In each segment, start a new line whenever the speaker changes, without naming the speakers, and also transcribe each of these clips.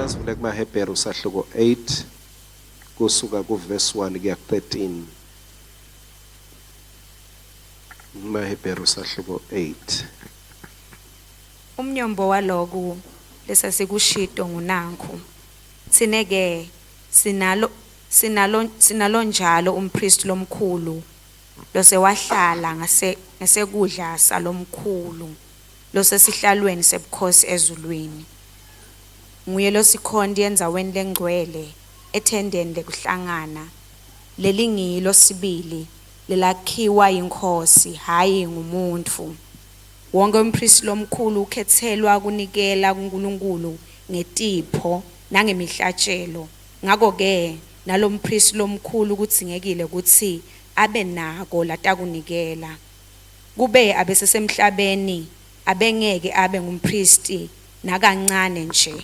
Ngicela sivule kumaHebheru sahluko 8 kusuka kuverse 1 kuya ku-13. KumaHebheru sahluko 8.
Umnyombo waloku lesasikushito ngunankhu. Tsine ke sinalo sinalo sinalonjalo umpristi lomkhulu losewahlala ngase ngesekudla salomkhulu losesihlalweni sebukhosi ezulwini. Nguye losikhonti endzaweni lengcwele ethendeni lekuhlangana lelingilo sibili lelakhiwa yinkhosi hhayi ngumuntfu. Wonke umpristi lomkhulu ukhetselwa kunikela kuNkulunkulu ngetipho nangemihlatjelo. Ngako-ke nalompristi lomkhulu kudzingekile kutsi abe nako latakunikela. Kube abesesemhlabeni abengeke abe ngumpristi nakancane nje,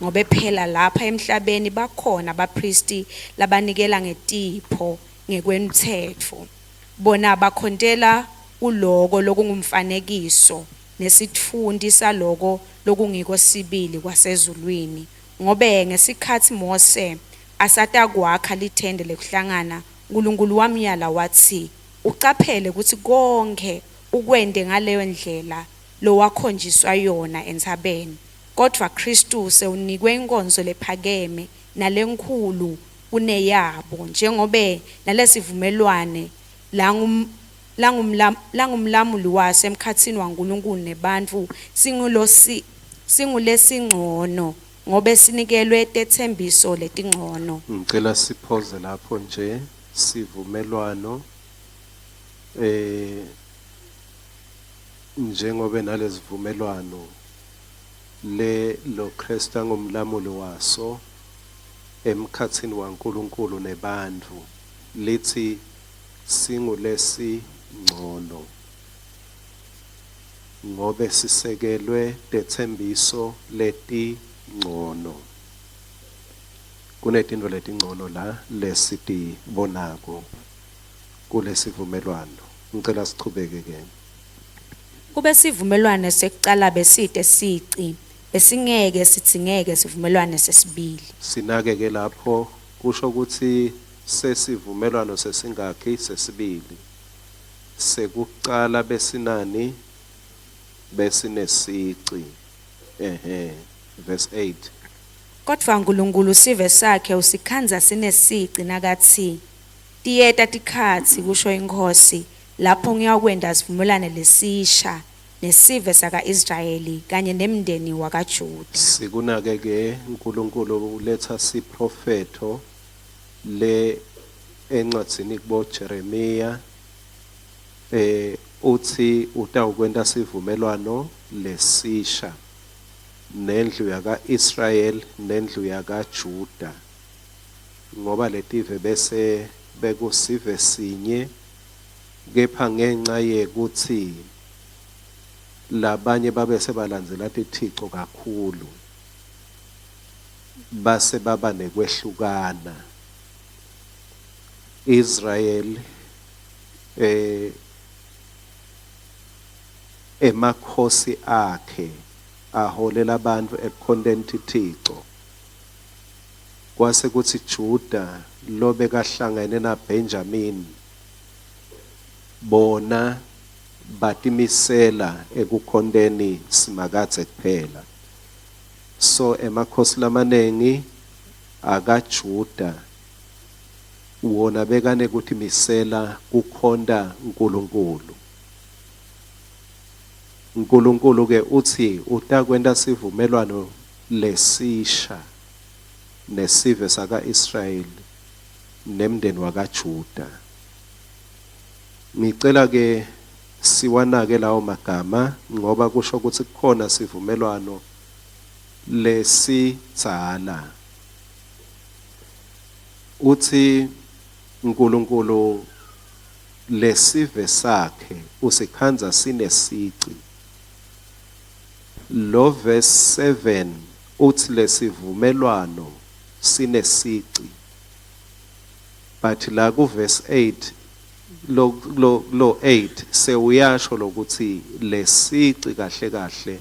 ngobe phela lapha emhlabeni bakhona bapristi labanikela ngetipho ngekwemtsetfo. Bona bakhontela kuloko lokungumfanekiso nesitfunti saloko lokungiko sibili kwasezulwini. Ngobe ngesikhatsi Mose asatakwakha lithende lekuhlangana, Nkulunkulu wamyala watsi, Ucaphele kutsi konkhe ukwente ngaleyo ndlela lowakhonjiswa yona entsabeni. Kodvwa Khristu sewunikwe inkonzo lephakeme nalenkhulu kuneyabo, njengobe nalesivumelwane langum langumlam langumlamuli waso emkhatsini waNkulunkulu nebantfu singulosi singulesingcono ngobe sinikelwe tetsembiso letingcono.
Ngicela siphoze lapho nje sivumelwano eh njengobe nalesivumelwano le lo Kristu angumlamuli waso emkhatsini waNkulunkulu nebantfu lithi singulesingcono ngobe sisekelwe tetsembiso letingcono. Kunetintfo letingcono la lesitibonako kulesivumelwano. Ngicela sichubeke ke.
Kube sivumelwano sekucala besite sici, besingeke sidzingeke sivumelwano sesibili.
Sinake ke lapho kusho ukuthi sesivumelwano sesingakhi sesibili. Sekucala besinani besinesici. Ehhe verse 8.
Kodvwa Nkulunkulu sive sakhe usikhandza sinesici nakatsi, Tiyeta tikhatsi, kusho iNkhosi, lapho ngiyakwenta sivumelwane lesisha nesive saka-Israyeli kanye nemndeni wakaJuda.
Sikunake ke uNkulunkulu uletha siprofetho le encwadzini kubo Jeremiya eh uthi utawukwenta sivumelwano lesisha nendlu yaka-Israyeli nendlu yakaJuda ngoba letive bese bekusive sinye kepha ngenxa yekuthi labanye babese balandzela tithico kakhulu base baba nekwehlukana. Israel eh emakhosi akhe aholela abantu ekukhonteni tithico kwase kutsi Juda lobekahlangene naBenjamin bona batimisela ekukhonteni Simakadze kuphela. So emakhosi lamanengi akaJuda wona bekanekutimisela kukhonta uNkulunkulu. uNkulunkulu ke uthi utakwenta sivumelwano lesisha nesive saka-Israyeli nemndeni wakaJuda. Ngicela ke siwanake lawo magama ngoba kusho ukuthi kukhona sivumelwano lesidzala. Uthi uNkulunkulu lesive sakhe usikhandza sinesici. Lo verse 7 uthi lesivumelwano sinesici. But la ku verse 8 lo lo lo 8 sewuyasho lokuthi lesici kahle kahle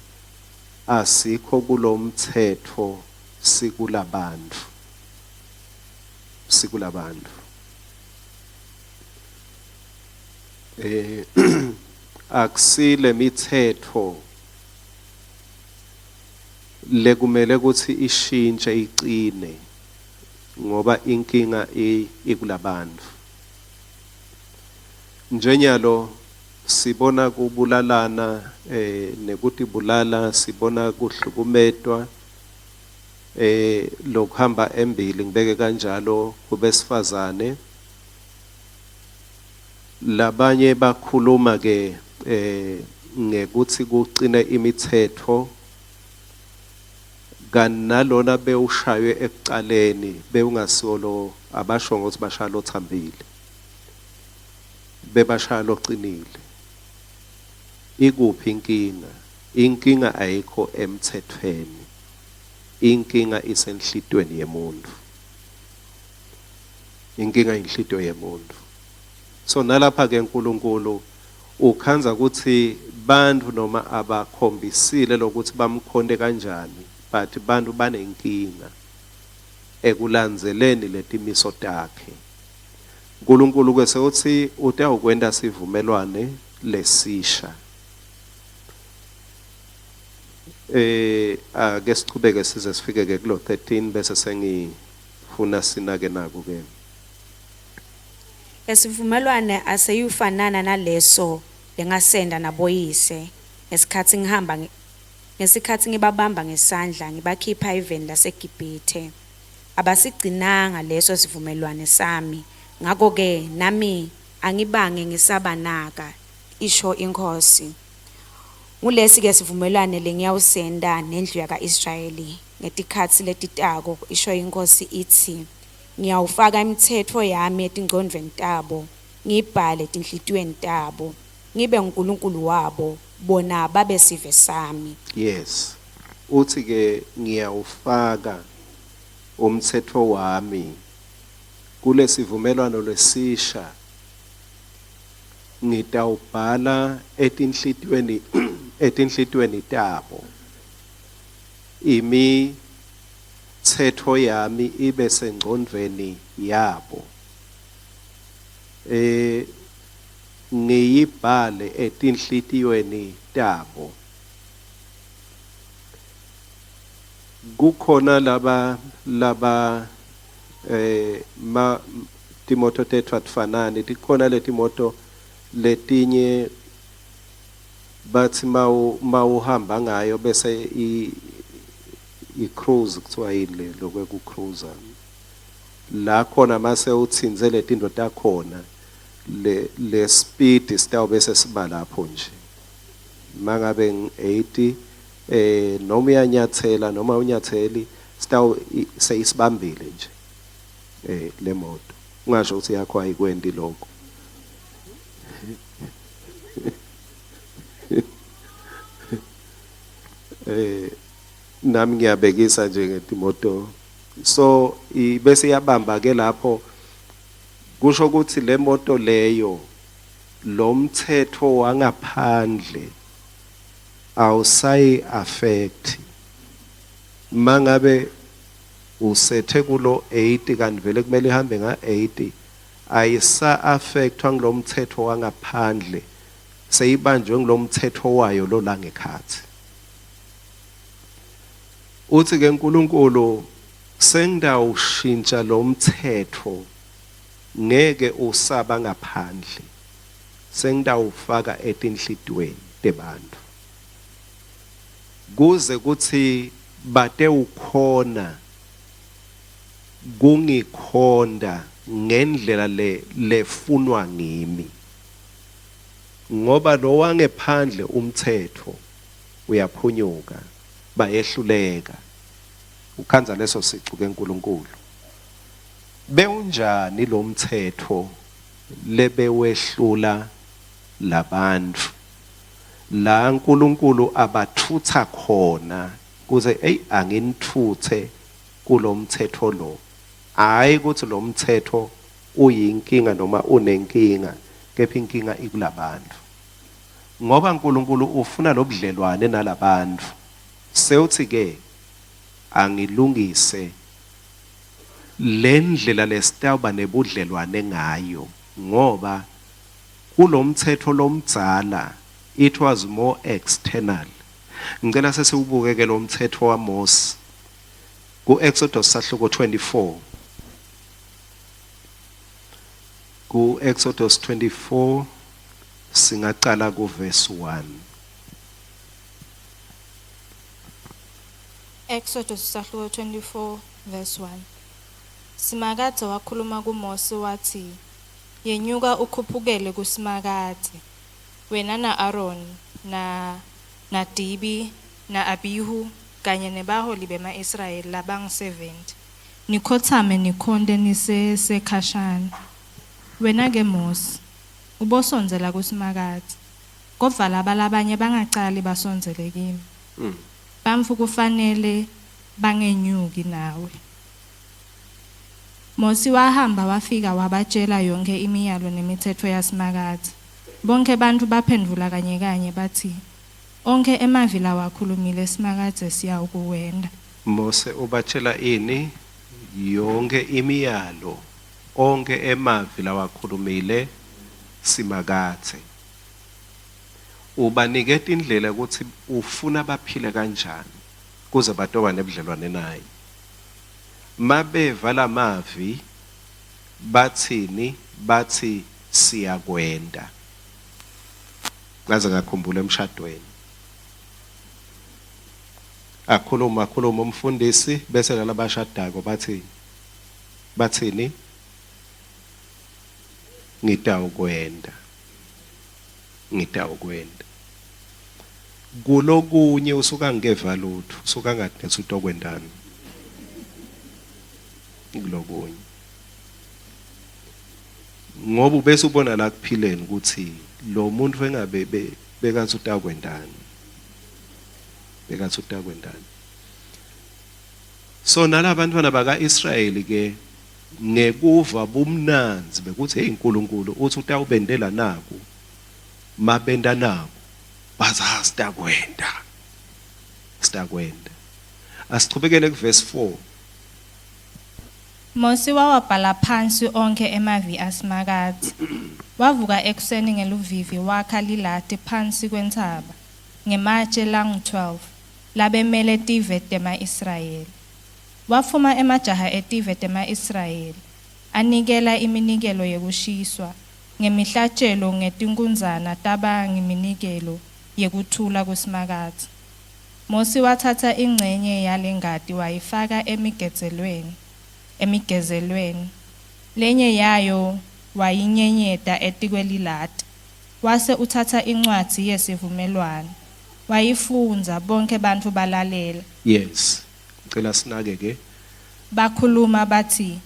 asikho kulomthetho. Sikulabantfu. Sikulabantfu. Eh akusile mithetho lekumele ukuthi ishintshe icine ngoba inkinga ikulabantu. Njenyalo sibona kubulalana eh nekutibulala sibona kuhlukumetwa eh lokuhamba embili ngibeke kanjalo kubesifazane labanye bakhuluma ke eh ngekuthi kucine imithetho kanti nalona bewushaywe ekucaleni bewungasiwo lo abasho ngokuthi bashaya lothambile bebashaya locinile ikuphi inkinga inkinga ayikho emthethweni inkinga isenhlitweni yemuntu inkinga inhlitiyo yemuntu so nalapha ke uNkulunkulu ukhandza ukuthi bantfu noma abakhombisile lokuthi bamkhonte kanjani but bantu banenkinga ekulandzeleni letimiso takhe uNkulunkulu ke sewuthi utawukwenta sivumelwane lesisha eh ake sichubeke size sifike ke kulo 13 bese sengifuna sinake naku ke
Lesivumelwane aseyufanana naleso lengasenda naboyise ngesikhatsi ngihamba ngesikhatsi ngibabamba ngesandla ngibakhipha eveni laseGibhithe. Abasigcinanga leso sivumelwane sami, ngako-ke nami angibange ngisabanaka, isho iNkhosi. Ngulesi-ke sivumelwane lengiyawusenta nendlu yaka-Israyeli ngetikhatsi letitako, isho iNkhosi itsi, ngiyawufaka imitsetfo yami etingcondvweni tabo, ngiyibhale etinhlitiyweni tabo, ngibe nguNkulunkulu wabo, bona babe sive sami.
Yes. Uthi ke ngiyawufaka umtsetfo wami kulesivumelwano lesisha ngitawubhala etinhlitiyweni etinhlitiyweni tabo imitsetfo yami ibe sengcondvweni yabo eh ngiyibhale etinhlitiyweni tabo kukhona laba laba eh ma timoto tethu atifanani tikhona letimoto letinye bathi mawu mawuhamba ngayo bese i i cruise kuthiwa yini le lokwe cruiser la khona mase utsintse letinto takhona le le speed sitawube sesiba lapho nje mangabe ngi 80 eh noma uyanyathela noma unyatheli sitawu seyisibambile nje eh le moto ungasho ukuthi yakho ayikwendi lokho eh nami ngiyabekisa nje ngetimoto so bese iyabamba ke lapho kusho ukuthi le moto leyo lo mthetho wangaphandle awusayi affect mangabe usethe kulo 80 kanti vele kumele ihambe nga 80 ayisa affectwa ngilomthetho wangaphandle seyibanjwe ngilomthetho wayo lo la ngekhathi uthi ke uNkulunkulu sengidawushintsha lo mthetho ngeke usaba ngaphandle sengidawufaka etinhlitiyweni tebantu kuze kuthi batewukhona kungikhonda ngendlela le lefunwa ngimi ngoba lo wangephandle umthetho uyaphunyuka bayehluleka ukhandza leso sicu ke uNkulunkulu bewunjani lo mthetho lebewehlula labantu la uNkulunkulu abathutha khona kuze ey anginithuthe kulomthetho lo hayi ukuthi lo mthetho uyinkinga noma unenkinga kepha inkinga ikulabantu ngoba uNkulunkulu ufuna lobudlelwane nalabantu sewuthi ke Angilungise lendlela lesitawuba nebudlelwane ngayo, ngoba kulomtsetfo lomdzala it was more external. Ngicela sesiwubuke ke lomtsetfo waMose ku Exodus sahluko 24. Ku Exodus 24 singaqala ku verse 1.
Exodus sahluko 24 verse 1. Simakadze wakhuluma kuMose watsi, Yenyuka ukhuphukele kuSimakadze, wena na-Aroni na Nadibi na-Abihu kanye nebaholi bema-Israyeli labangu-70. Nikhotsame nikhonte nisesekhashane. Wena-ke Mosi, ubosondzela kuSimakadze, kodvwa laba labanye bangacali basondzele kimi. Bantfu kufanele bangenyuki nawe. Mosi wahamba wafika wabatjela yonkhe imiyalo nemitsetfo yaSimakadze. Bonkhe bantfu baphendvula kanyekanye batsi, Onkhe emavi lawakhulumile Simakadze siyawukuwenta.
Mose ubatjela ini? Yonkhe imiyalo, onkhe emavi lawakhulumile Simakadze. Ubaniketa indlela ukuthi ufuna baphile kanjani kuze batoba nebudlelwane naye. Mabeva lamavi batsini? Batsi siyakwenta. Ngaze ngakhumbula emshadweni. Akhuluma akhuluma umfundisi bese lalabashadako bathi bathini? Ngitawukwenta. Ngitawukwenta. Kulokunye usuka ngeva lutho, usuka ngathi nethi utokwentani. Kulokunye. Ngoba ubese ubona la kuphileni ukuthi lo muntu engabe bekathi utakwentani. Bekathi utakwentani. So nalabantwana baka-Israyeli ke ngekuva bumnandzi bekuthi hey uNkulunkulu uthi utawubendela naku, mabenda naku bathi ha sitakwenta, sitakwenta. Asichubekele kuverse 4.
Mosi wawabhala phansi onkhe emavi aSimakadze. Wavuka ekuseni ngeluvivi wakha lilati phansi kwentsaba ngematje langu-12 labemele tive tema-Israyeli. Watfuma emajaha etive tema-Israyeli, anikela iminikelo yekushiswa ngemihlatjelo ngetinkunzana taba ngiminikelo yekuthula kuSimakadze. Mosi watsatsa incenye yalengati wayifaka emigedzelweni, emigezelweni, lenye yayo wayinyenyeta etikwelilati. Wase utsatsa incwadzi yesivumelwano, wayifundza, bonkhe bantfu balalela.
Yes. Ngicela sinake ke.
Bakhuluma batsi,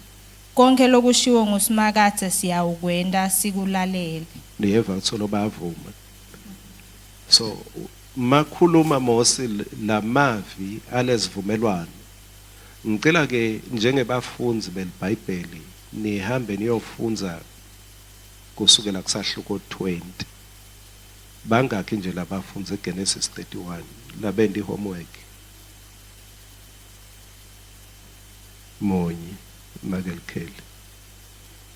Konkhe lokushiwo nguSimakadze siyawukwenta sikulalele.
Niyeva kutsi lo bayavuma. So makhuluma Mosi lamavi alesivumelwano. Ngicela ke njengebafundzi beliBhayibheli nihambe niyofundza kusukela kusahluko 20. Bangakhi nje labafundze Genesis 31 labenta homework? Munye Michael Kelly.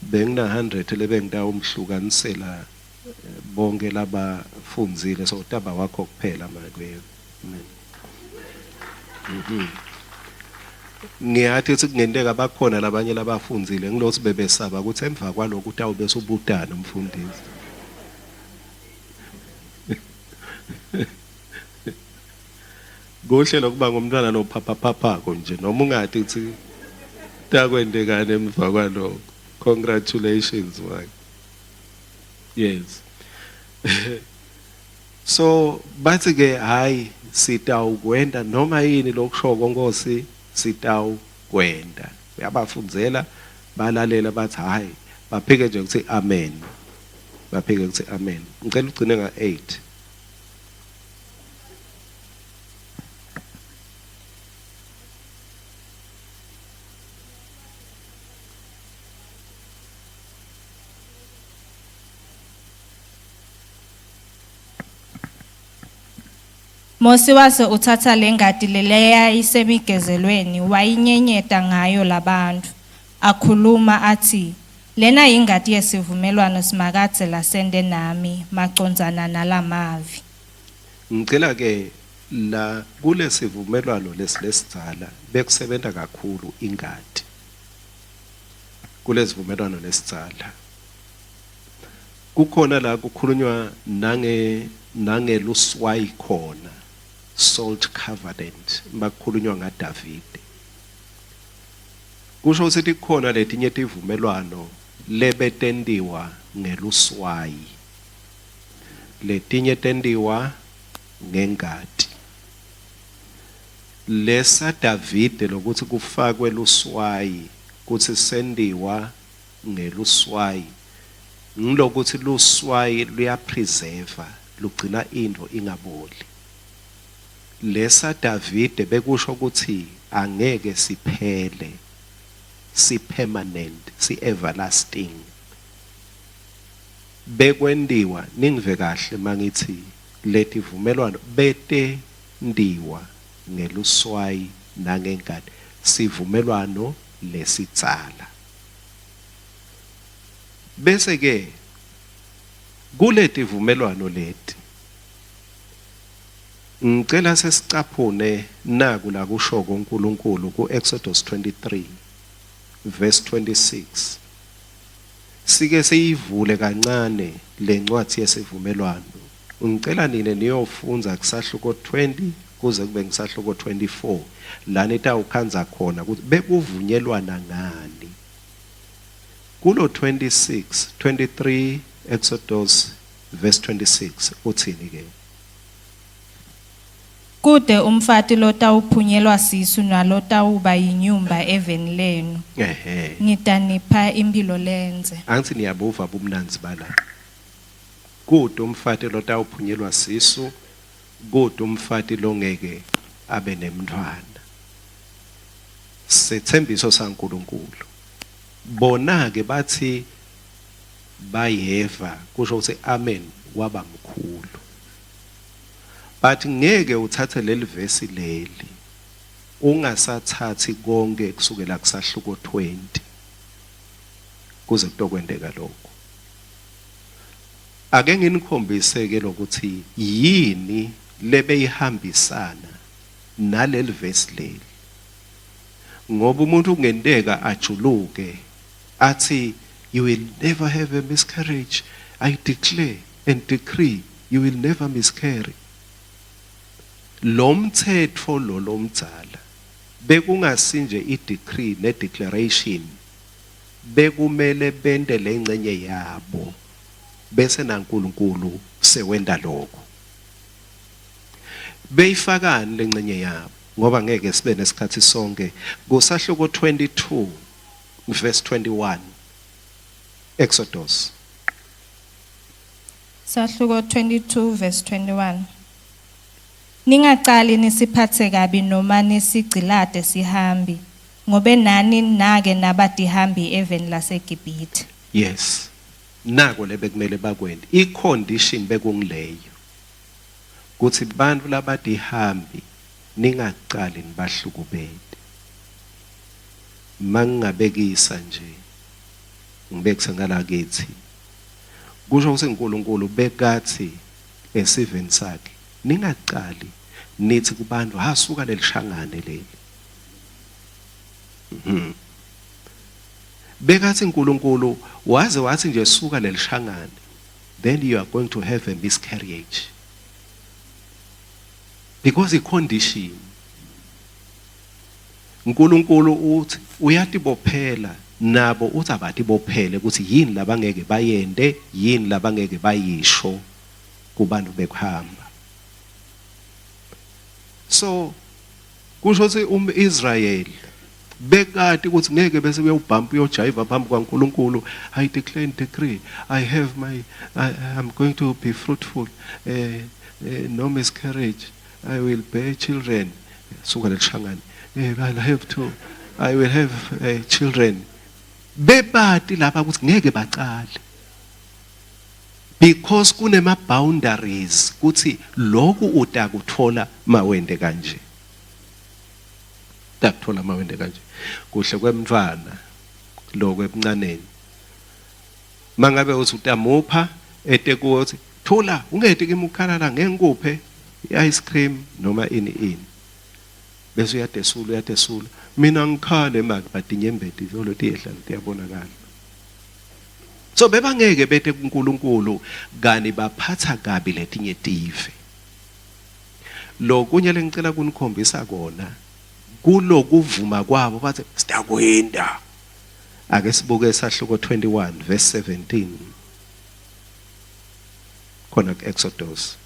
Bengina 100 lebengitawumhlukanisela bonke labafundzile, so utaba wakho kuphela make. Amen. Ngiyathi ukuthi kungenteka bakhona labanye labafundzile ngilothi bebesaba ukuthi emva kwalokho utawube usubutana umfundisi. Kuhle lokuba ngumntwana lophaphaphako nje noma ungathi ukuthi takwendekani emva kwalokho. Congratulations make. Yes. So bathi ke hayi sitawukwenta noma yini lokushoko Nkosi, sitawukwenta. Uyabafundzela balalela bathi hayi, baphike nje ukuthi amen. Baphike ukuthi amen. Ngicela ugcine nga 8.
Mosi wase utsatsa lengati leyayisemigezelweni wayinyenyeta ngayo labantfu, akhuluma atsi, Lena yingati yesivumelwano Simakadze lasente nami macondzana nalamavi.
Ngicela ke la kulesivumelwano lesi lesidzala bekusebenta kakhulu ingati. Kulesivumelwano lesidzala. Kukhona la kukhulunywa nange nangeluswayi khona salt covenant makukhulunywa ngaDavide. Kusho ukuthi tikhona letinye tivumelwano lebetentiwa ngeluswayi. Letinye tentiwa ngengati. Lesa Davide lokuthi kufakwe luswayi kutsi sentiwa ngeluswayi ngilokuthi luswayi luyapreserva lugcina intfo ingaboli. Lesa Davide bekusho ukuthi angeke siphele si permanent si everlasting. Bekwentiwa ningive kahle mangithi letivumelwano betentiwa ngeluswayi nangengati sivumelwano lesidzala. Bese ke kuletivumelwano leti ngicela sesicaphune naku la kushoko uNkulunkulu kuExodus 23 verse 26. Sike siyivule kancane lencwadi yesivumelwano. Ngicela nine niyofundza kusahluko 20 kuze kube ngisahluko 24 la nitawukhandza khona ukuthi bekuvunyelwana ngani. Kulo 26 23 Exodus verse 26 uthini ke?
Kute umfati lotawuphunyelwa sisu nalotawuba yinyumba eveni lenu.
Ehhe.
Ngitanipha imphilo lendze.
Angithi niyabuva bumnandzi bala. Kute umfati lotawuphunyelwa sisu, kute umfati longeke abe nemntfwana. Sethembiso saNkulunkulu. Bona ke bathi bayeva kusho ukuthi amen waba mkhulu. But ngeke uthathe leli vesi leli ungasathathi konke kusukela kusahluko 20 kuze kutokwenteka lokho. Ake nginikhombise ke lokuthi yini lebeyihambisana naleli vesi leli. Ngoba umuntu kungenteka ajuluke athi you will never have a miscarriage. I declare and decree you will never miscarry. Lo mthetho lo lomdzala bekungasinje i-decree ne-declaration bekumele bente lengcenye yabo bese naNkulunkulu sewenta lokho. Beyifakani lengcenye yabo ngoba ngeke sibe nesikhathi sonke kusahluko 22 verse 21 Exodus.
Sahluko 22 verse 21. Ningacali nisiphatse kabi noma nisigcilate sihambi, ngobe nani nake nabatihambi eveni laseGibhithe.
Yes. Nako lebekumele bakwente. I-condition bekungileyo. Kuthi bantfu labatihambi ningacali nibahlukubete. Mangingabekisa nje ngibekise ngalakithi. Kusho ukuthi uNkulunkulu bekathi esiveni sakhe ningacali nithi kubantu hasuka lelishangane leli. Bekathi uNkulunkulu waze wathi nje suka lelishangane then you are going to have a miscarriage. Because i-condition uNkulunkulu uthi uyatibophela nabo uthi abatibophele ukuthi yini labangeke bayende yini labangeke bayisho kubantu bekuhamba. So kusho ukuthi umIsrael bekati ukuthi ngeke bese uyobhampa uyojiva phambi kwaNkulunkulu. I declare and decree I have my I'm going to be fruitful, no miscarriage, I will bear children. Suka lelishangane, I'll have to I will have children. Bebati lapha ukuthi ngeke bacale. Because kunema boundaries kuthi lokhu utakuthola mawende kanje. Utakuthola mawende kanje. Kuhle kwemntwana lokho ebuncaneni. Mangabe uthi utamupha ete kuwe uthi thula ungeti kimi ukhala la ngeke ngikuphe i-ice cream noma ini ini. Bese uyadesula uyadesula. Mina ngikhale manje but inyembeti zolo tiyehla tiyabonakala. So bebangeke bete kuNkulunkulu kani baphatha kabi letinye tive. Lokunye lengicela kunikhombisa kona kulokuvuma kwabo bathi sitakwenda. Ake sibuke isahluko 21 verse 17 khona ku-Exodus.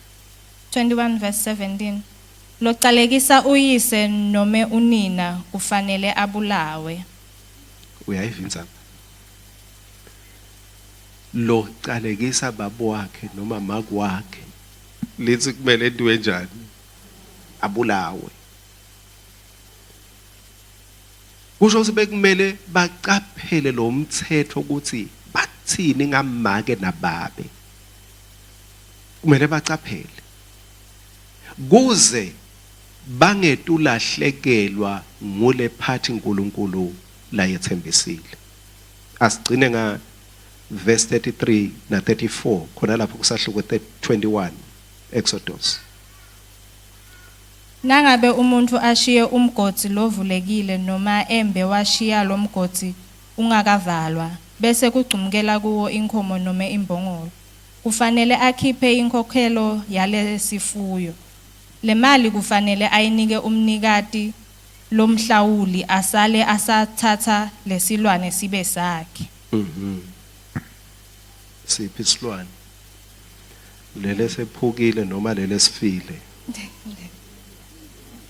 21 verse 17 Localekisa uyise nome unina kufanele abulawe.
Uyayiva indzaba? Localekisa baba wakhe noma make wakhe lithi kumele entiwe njani? Abulawe. Kusho ukuthi bekumele bacaphele lo mthetho ukuthi bathini ngamake nababe. Kumele bacaphele kuze bangetulahlekelwa ngule phathi uNkulunkulu layethembisile. Asigcine nga verse 33 na 34 khona lapho kusahluko 21 Exodus.
Nangabe umuntfu ashiye umgodzi lovulekile noma embe washiya lomgodzi ungakavalwa, bese kugcumkela kuwo inkhomo nome imbongolo, kufanele akhiphe inkhokhelo yalesifuyo. Lemali kufanele ayinike umnikati lomhlawuli asale asatsatsa lesilwane sibe sakhe.
Siphi isilwane? Lele sephukile noma lele sifile?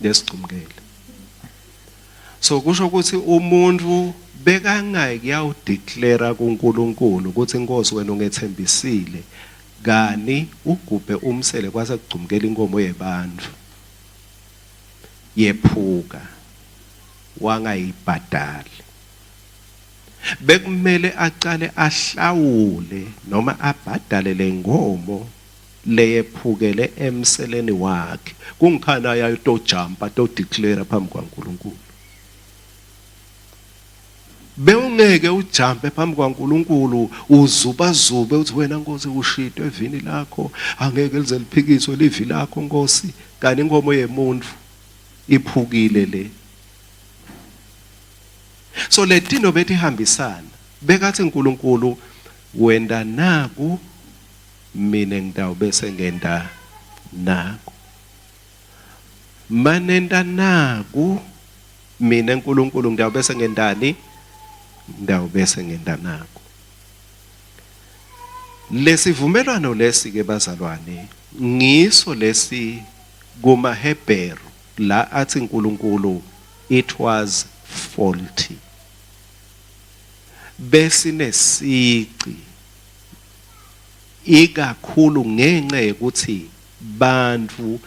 Lesigcumkele. So kusho ukuthi umuntu bekangayi kuyawudeclare kuNkulunkulu ukuthi inkosi wena ungethembisile kani ugubhe umsele kwase kugcumkela inkomo yebantu yephuka wangayibhadali. Bekumele aqale ahlawule noma abhadale lenkomo leyephukele emseleni wakhe kungikhana yayitojumpa to declare phambi kwaNkulunkulu. Bewungeke ujumpe phambi kwaNkulunkulu uzubazube uthi wena Nkosi ushito evini lakho angeke lize liphikiswe livi lakho Nkosi kanti inkomo yemuntu iphukile le. So letino betihambisana bekathi uNkulunkulu wenda naku mina ngitawube ngenda naku. Manenda naku mina uNkulunkulu ngitawube ngendani? Ngitawube ngenda naku. Lesivumelwano lesi ke bazalwane ngiso lesi kumaHebheru la athi uNkulunkulu it was faulty. Besinesici ikakhulu ngenxa yokuthi bantu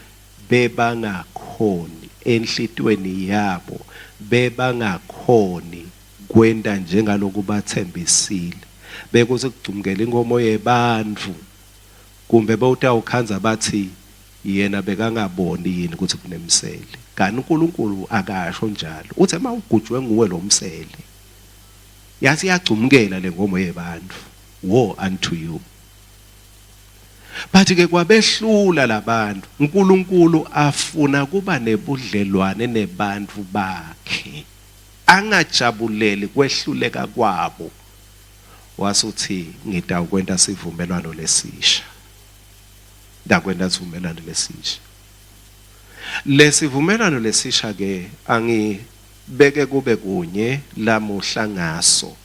bebangakhoni enhlitweni yabo bebangakhoni kwenta njengaloku bathembisile. Bekuthi kugcumkela inkomo yebantu kumbe bowutawukhandza bathi yena bekangaboni yini ukuthi kunemsele. Kanti uNkulunkulu akasho njalo uthi uma ugujwe nguwe lo msele yathi iyagcumkela le nkomo yebantu, woe unto you. But ke kwabehlula labantu uNkulunkulu afuna kuba nebudlelwane nebantu bakhe angajabuleli kwehluleka kwabo. Wasuthi ngitawukwenta sivumelwano lesisha, ndakwenta sivumelwano lesisha. Lesivumelwano lesisha ke angibeke kube kunye lamuhla ngaso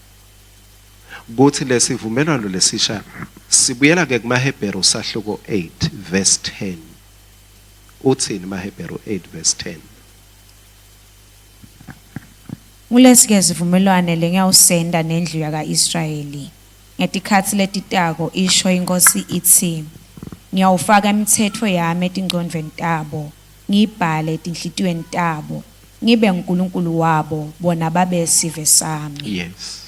kuthi lesivumelwano lesisha sibuyela ke kumaHebheru sahluko 8 verse 10. Uthini maHebheru 8 verse 10?
Ngulesi-ke sivumelwane lengiyawusenta nendlu yaka-Israyeli ngetikhatsi letitako, isho iNkhosi itsi, ngiyawufaka imitsetfo yami etingcondvweni tabo, ngiyibhale etinhlitiyweni tabo, ngibe nguNkulunkulu wabo, bona babe sive sami.
Yes.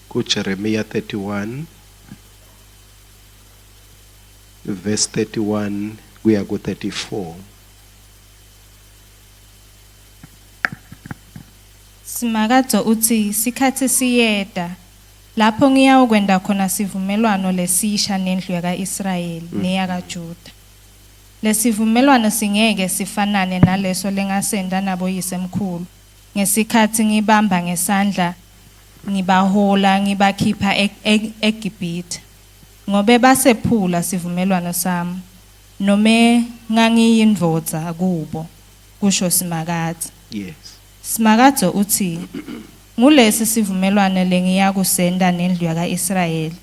KuJeremiah 31. verse 31 kuya ku 34.
Simakadze utsi, Sikhatsi siyeta, lapho ngiyawukwenta khona sivumelwano lesisha nendlu yaka-Israyeli neyakaJuda. Lesivumelwano singeke sifanane naleso lengasenta naboyisemkhulu ngesikhatsi ngibamba ngesandla ngibahola ngibakhipha eGibhithe, ngobe basephula sivumelwano sami, nome ngangiyindvodza kubo, kusho Simakadze.
Yes.
Simakadze utsi, Ngulesi sivumelwano lengiyakusenta nendlu yaka-Israyeli.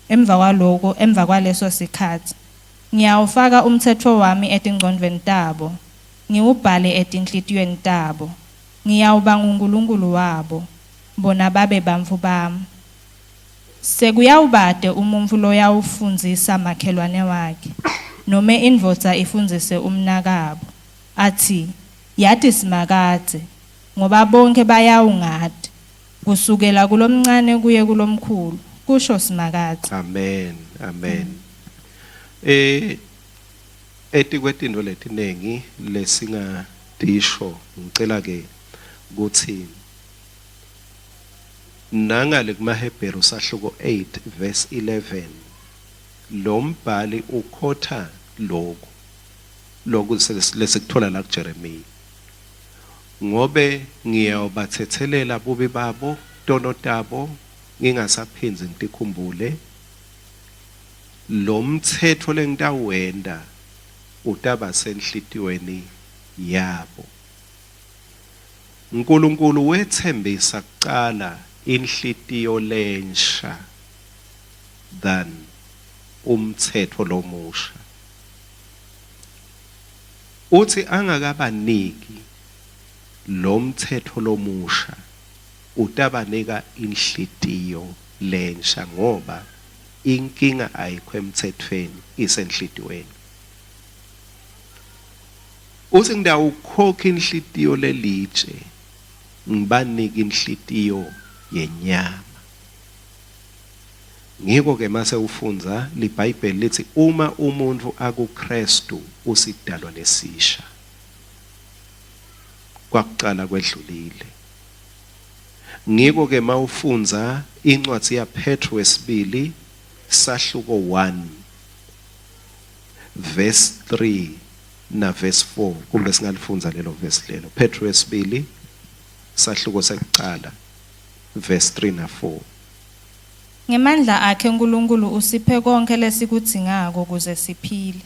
Emva kwaloko, emva kwaleso sikhatsi, ngiyawufaka umtsetfo wami etingcondvweni tabo, ngiwubhale etinhlitiyweni tabo. Ngiyawuba nguNkulunkulu wabo, bona babe bantfu bami. Sekuyawubate umuntfu loyawufundzisa makhelwane wakhe, nome indvodza ifundzise umnakabo, atsi, Yati Simakadze, ngoba bonkhe bayawungati, kusukela kulomncane kuye kulomkhulu, kusho Simakadze.
Amen. Amen. Eh etikwetintfo letinengi lesingatisho ngicela ke kutsi nangale kumaHebheru sahluko 8 verse 11 lombhali ukhotha lokhu lokhu lesikuthola la kuJeremiya ngobe ngiyawubathethelela bubi babo tono tabo ngingasaphindzi ngitikhumbule lomtsetfo lengitawenta utaba senhlitiyweni yabo. Nkulunkulu wetsembisa kucala inhlitiyo lensha than umtsetfo lomusha. Utsi angakabaniki lomtsetfo lomusha utabanika inhlitiyo lensha ngoba inkinga ayikho emtsetfweni isenhlitiyweni. Utsi ngitawukhokha inhlitiyo lelitshe ngibanike inhlitiyo yenyama. Ngiko ke mase ufundza liBhayibheli litsi uma umuntfu akuKristu usidalwa lesisha. Kwakucala kwedlulile. Ngiko ke mawufundza incwadzi yaPetru wesibili sahluko 1 verse 3 na verse 4 kumbe singalifundza lelo verse lelo. Petru wesibili sahluko sekucala verse 3 na 4.
Ngemandla akhe Nkulunkulu usiphe konkhe lesikudzingako kuze siphile.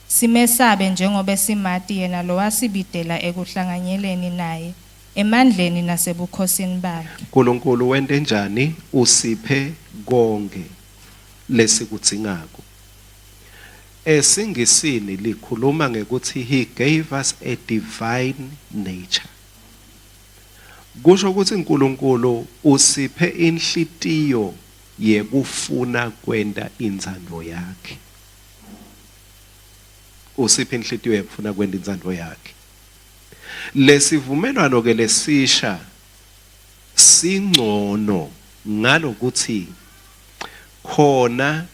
Simesabe njengobe simati yena lowasibitela ekuhlanganyeleni naye emandleni nasebukhosini bakhe.
Nkulunkulu wente njani? Usiphe konkhe lesikudzingako. EsiNgisini likhuluma ngekutsi he gave us a divine nature. Kusho ukuthi uNkulunkulu usiphe inhlitiyo yekufuna kwenta intsandvo yakhe. Usiphe inhlitiyo yekufuna kwenta intsandvo yakhe. Lesivumelwano ke lesisha singcono ngalokuthi khona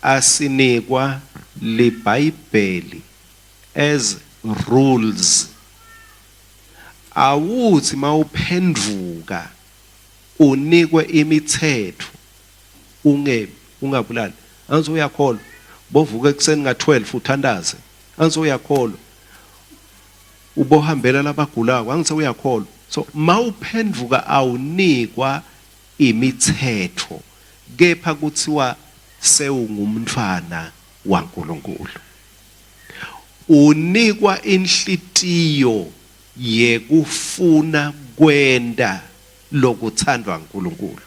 asinikwa liBhayibheli as rules. Awuthi mawuphendvuka unikwe imithetho ungebi ungabulali. Angithi uyakholwa bovuka ekuseni nga-12 uthandaze. Angithi uyakholwa ubohambela labagulako. Angithi uyakholwa. So mawuphendvuka awunikwa imithetho kepha kuthiwa sewungumntfwana waNkulunkulu. Unikwa inhlitiyo yekufuna kwenta lokuthandwa uNkulunkulu.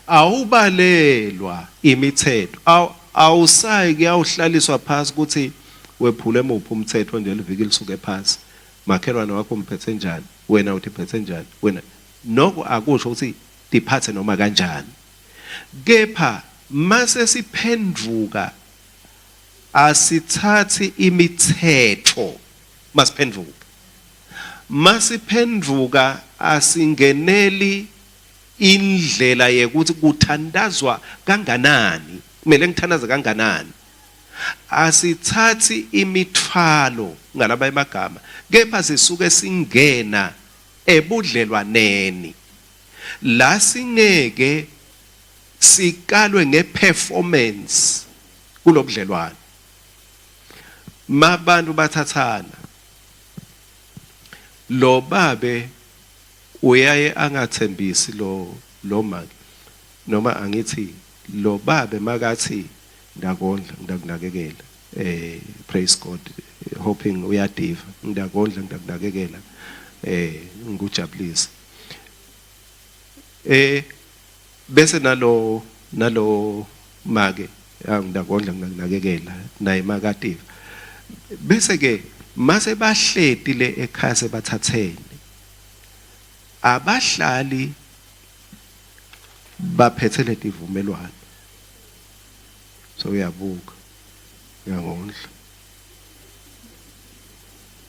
Awubalelwa imithetho. Awusayi kuyawuhlaliswa phasi ukuthi wephule muphi umthetho nje liviki lisuke phasi. Makhelwane wakho umphethe njani? Wena utiphethe njani? Wena noko akusho ukuthi tiphathe noma kanjani. Kepha mase siphendvuka asithathi imithetho masiphendvuka. Masiphendvuka asingeneli indlela yekuthi kuthandazwa kanganani. Kumele ngithandaze kanganani? Asithathi imithwalo ngalaba emagama, kepha sisuke singena ebudlelwaneni la singeke sikalwe ngeperformance kulobudlelwano. Mabantu bathathana lo babe uyaye angathembisi lo lo make noma angithi lo babe makathi ngakondla ngidakunakekela eh praise God hoping uyadiva ngidakondla ngidakunakekela eh ngikujabulise eh bese nalo nalo make ngidakondla ngidakunakekela naye makativa bese ke mase bahleti le ekhaya sebathathene abahlali baphethe letivumelwano so uyabuka uyangondla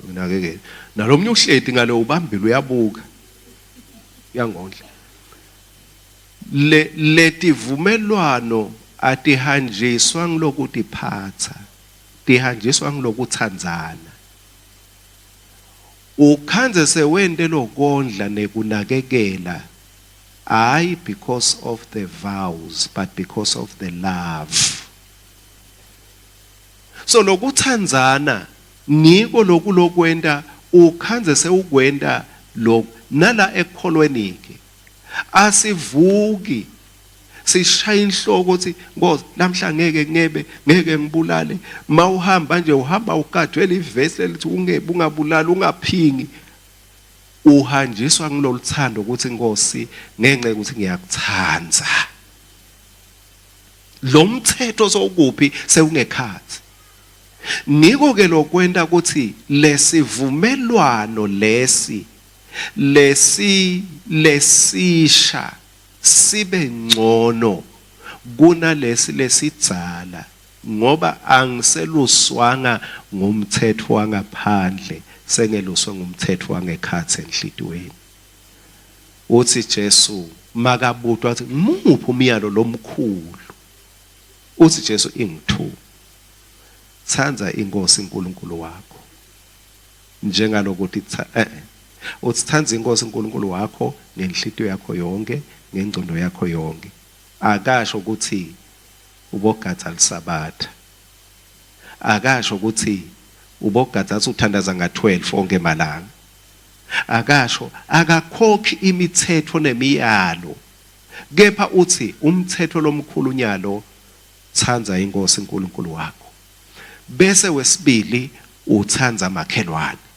unakekela nalomnye uhleti ngale ubambile uyabuka uyangondla le letivumelwano atihanjiswa ngilokutiphatha tihanjiswa ngilokuthandzana ukhandze sewente lokondla nekunakekela hayi because of the vows but because of the love so lokuthandzana ngiko lokulokwenta ukhandze sewukwenta lokhu nala ekukholweni ke asivuki sishaya inhloko ukuthi Nkosi namhla ngeke ngebe ngeke ngibulale mawuhamba nje uhamba ugajwe livesi elithi ungebe ungabulali ungaphingi uhanjiswa ngiloluthando ukuthi Nkosi ngenxa yokuthi ngiyakuthanda lo mthetho sowukuphi sewungekhathi ngiko ke lokwenta ukuthi lesivumelwano lesi lesi lesisha sibe ngcono kunalesi lesidzala ngoba angiseluswanga ngumthetho wangaphandle sengeluswe ngumthetho wangekhatsi enhlitiyweni uthi Jesu makabutwa athi ngimuphi umyalo lomkhulu uthi Jesu ingithu thanda inkosi uNkulunkulu wakho njengalokuthi eh uthi thanda inkosi uNkulunkulu wakho ngenhlitiyo yakho yonke ngengcondo yakho yonke akasho ukuthi ubogadza lisabatha akasho ukuthi ubogadza athi uthandaza nga-12 onke malanga akasho akakhokhi imithetho nemiyalo kepha uthi umthetho lomkhulu nyalo thanda inkosi uNkulunkulu wakho bese wesibili uthanda makhelwane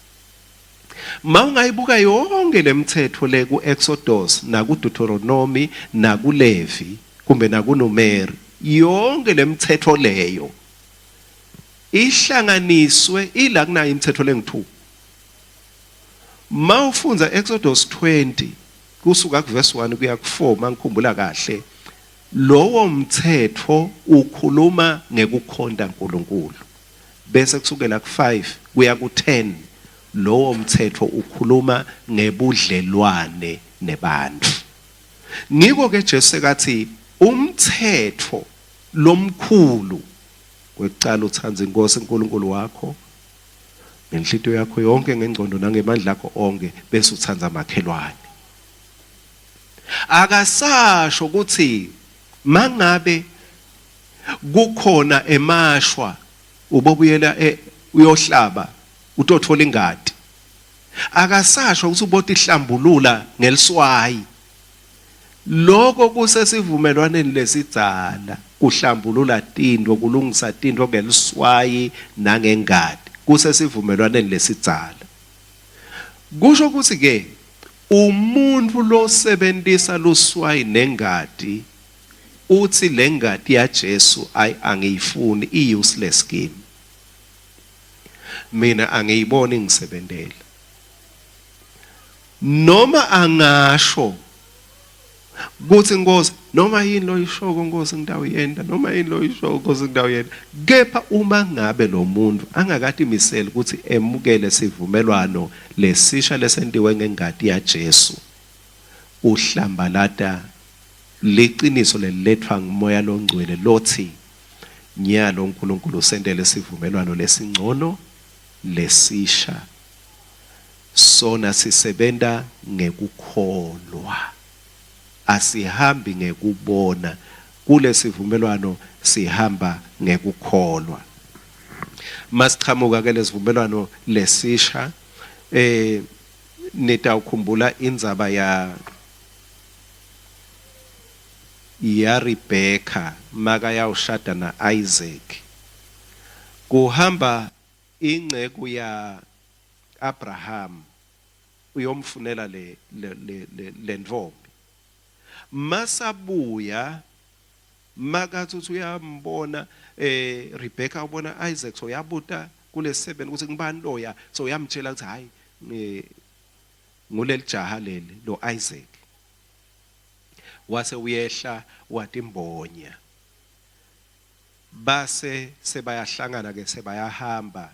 Mawungayibuka yonke lemithetho le ku-Exodus nakuDeuteronomy nakuLevi kumbe nakuNumeri yonke lemithetho leyo ihlanganiswe ila kunayo imithetho lengu-2 mawufundza Exodus 20 kusuka kuverse 1 kuya ku4 mangikhumbula kahle lowo mthetho ukhuluma ngekukhonta uNkulunkulu bese kusukela ku5 kuya ku10 lowo mthetho ukhuluma ngebudlelwane nebantu ngiko ke Jesu sekathi umthetho lomkhulu kwekucala uthanda inkosi uNkulunkulu wakho ngenhlitiyo yakho yonke ngengcondo nangemandla akho onke bese uthanda makhelwane akasasho ukuthi mangabe kukhona emashwa ubobuyela e, uyohlaba utothola ingadi akasasho ukuthi ubotihlambulula ngeliswayi lokho kusesivumelwaneni lesidzala kuhlambulula tinto kulungisa tinto ngeliswayi nangengadi kusesivumelwaneni lesidzala kusho ukuthi ke umuntu losebenzisa luswayi nengadi uthi lengadi yaJesu ayi angiyifuni i useless kimi mina angiyiboni ngisebentela noma angasho kuthi Nkosi noma yini loyishoko Nkosi ngitawuyenta noma yini loyishoko Nkosi ngitawuyenta kepha uma ngabe lo muntu angakatimiseli ukuthi emukele sivumelwano lesisha lesentiwe ngengati yaJesu uhlambalata liciniso lelilethwa ngumoya longcwele lothi Nyalo uNkulunkulu usentele sivumelwano lesingcono lesisha. Sona sisebenta ngekukholwa. Asihambi ngekubona. Kulesivumelwano sihamba ngekukholwa. Masichamuka ke lesivumelwano lesisha eh nitawukhumbula indzaba ya yaRebheka makayawushada na-Isaac. Kuhamba inceku ya Abraham uyomfunela le le le lentfombi. Masabuya makathi uthi uyambona eh Rebecca ubona Isaac so uyabuta kulesebeni ukuthi ngibani loya so uyamtshela ukuthi hayi ngulelijaha leli lo Isaac. Wase uyehla watimbonya. Base sebayahlangana ke sebayahamba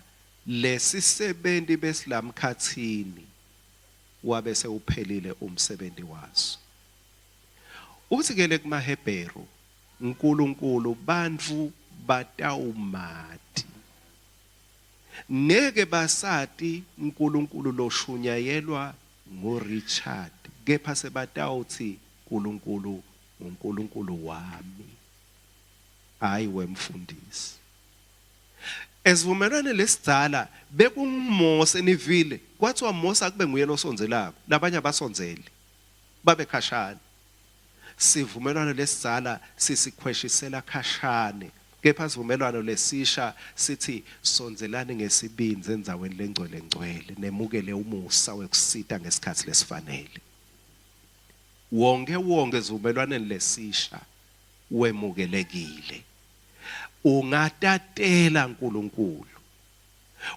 lesisebenti besilamkhatsini wabe sewuphelile umsebenti waso. Utsi ke lekumaHebheru Nkulunkulu bantfu batawumati. Ngeke basati Nkulunkulu loshunyayelwa nguRichard kepha sebatawutsi Nkulunkulu nguNkulunkulu wami hhayi wemfundisi. Esivumelwaneni lesidzala bekunguMose nivile kwatsiwa Mose akube nguye losondzelako labanye abasondzeli babe khashane. Sivumelwano lesidzala sisikhweshisela khashane kepha sivumelwano lesisha sithi sondzelani ngesibindzi endzaweni lengcwele ngcwele nemukele umusa wekusita ngesikhatsi lesifanele. Wonkhe wonkhe esivumelwaneni lesisha wemukelekile. Ungatatela Nkulunkulu.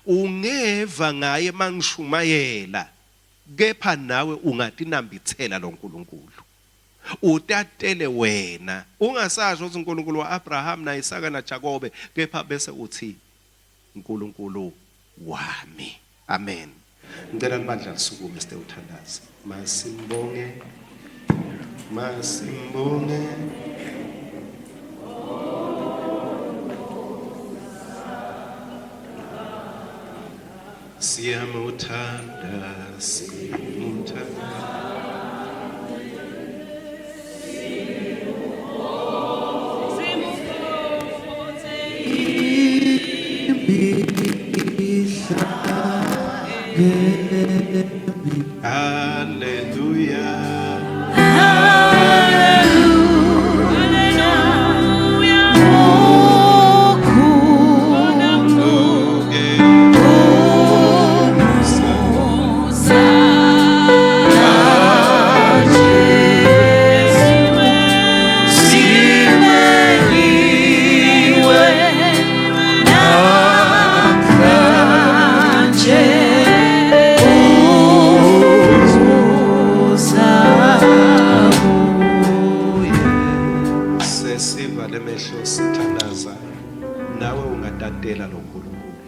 Ungeva ngaye mangishumayela kepha nawe ungatinambitsela loNkulunkulu. Utatele wena. Ungasasho ukuthi uNkulunkulu wa-Abraham na-Isaka naJakobe kepha bese uthi Nkulunkulu wami. Amen. Ngicela libandla lisukume sitewuthandaza. Masimbonge. Masimbonge. Siyamuthanda, simuthanda. Hallelujah. Sesivale emehlo sithandaza nawe ungatatela lo Nkulunkulu.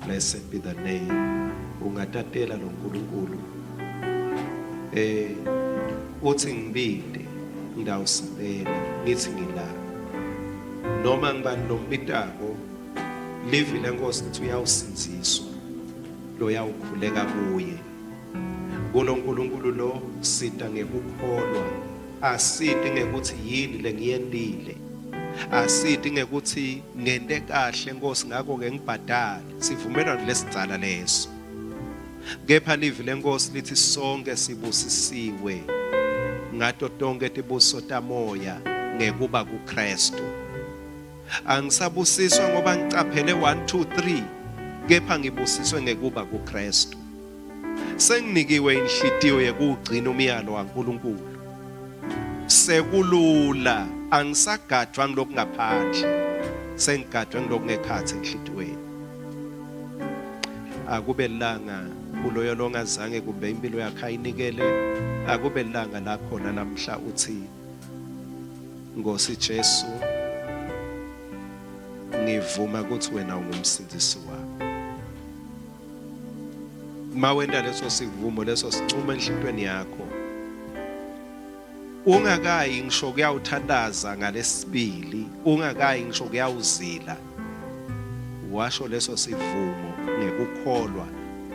Blessed be the name. Ungatatela lo Nkulunkulu. Eh uthi ngibide ngidawusabela ngithi ngila. Noma ngibani lombitako livi lenkosi lithi uyawusindziswa loyawukhuleka kuye. KuloNkulunkulu lo sita ngekukholwa asiti ngekuthi yini lengiyentile asiti ngekuthi ngente kahle Nkosi ngakho ke ngibhadale sivumelwano lesidzala leso kepha livi lenkosi lithi sonke sibusisiwe ngato tonke tibuso tamoya ngekuba kuKristu angisabusiswa ngoba ngicaphele 1 2 3 kepha ngibusiswe ngekuba kuKristu Senginikiwe inhlitiyo yekuwugcina umyalo waNkulunkulu. Sekulula, angisagadvwa ngilokungaphandle, sengigadvwe ngilokungekhatsi enhlitiyweni. Akube lilanga kuloyo longazange kumbe impilo yakhe ayinikele, akube lilanga lakhona lamhla uthi Nkosi Jesu ngivuma ukuthi wena ungumsindisi wami. Uma wenta leso sivumo leso sinqumo enhlitweni yakho. Ungakayi ngisho kuyawuthandaza ngalesibili, ungakayi ngisho kuyawuzila. Washo leso sivumo ngekukholwa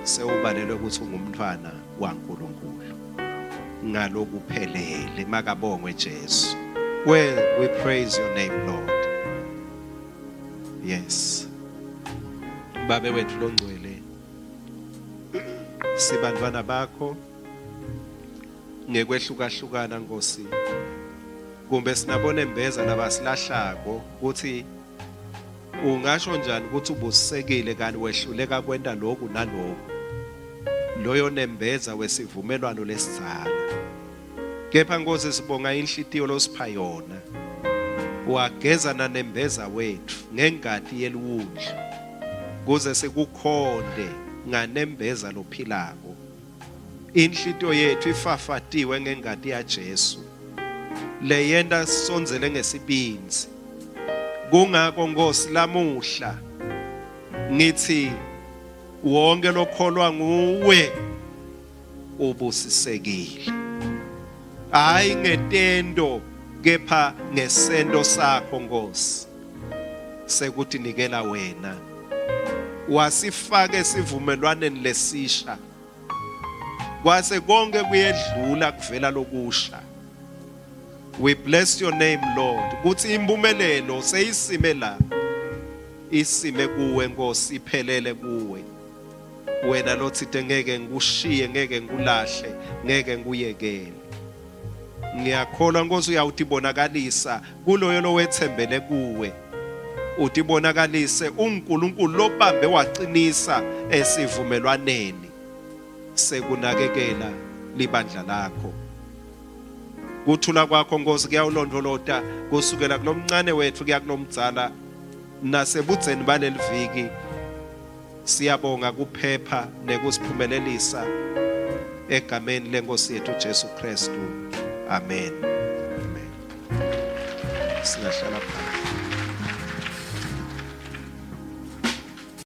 sewubalelwe ukuthi ungumntwana waNkulunkulu ngalokuphelele. Makabongwe Jesu. Well, we praise your name, Lord. Yes. Babe wethu longcwele, sibantwana bakho ngekwehlukahlukana Nkosi kumbe sinabonembeza labasilahlako ukuthi ungasho njani ukuthi ubusekile kanti wehluleka kwenta lokhu naloku loyo nembeza wesivumelwano lesidzala kepha Nkosi sibonga inhlitiyo losipha yona wageza nanembeza wethu ngengati yeliwundlu kuze sikukhonde nganembeza lophilako Inhlitiyo yethu ifafatiwe ngengati yaJesu leyenta sisondzele ngesibindzi. Kungako Nkosi lamuhla ngithi wonke lokholwa nguwe ubusisekile. Hayi ngetento kepha ngesento sakho Nkosi sekutinikela wena. Wasifaka esivumelwaneni lesisha kwase konke kuyedlula kuvela lokusha we bless your name lord kuthi impumelelo seyisime la isime kuwe nkosi iphelele kuwe wena lothite ngeke ngikushiye ngeke ngikulahle ngeke ngikuyekele ngiyakholwa nkosi uyawutibonakalisa kuloyo lowetsembele kuwe utibonakalise unguNkulunkulu lobambe waqinisa esivumelwaneni sekunakekela libandla lakho kuthula kwakho Nkosi kuyawulondvolota kusukela kulomncane wethu kuya kulomdzala nasebudzeni baleliviki siyabonga kuphepha nekusiphumelelisa egameni lenkosi yethu Jesu Kristu amen amen singahlala phansi.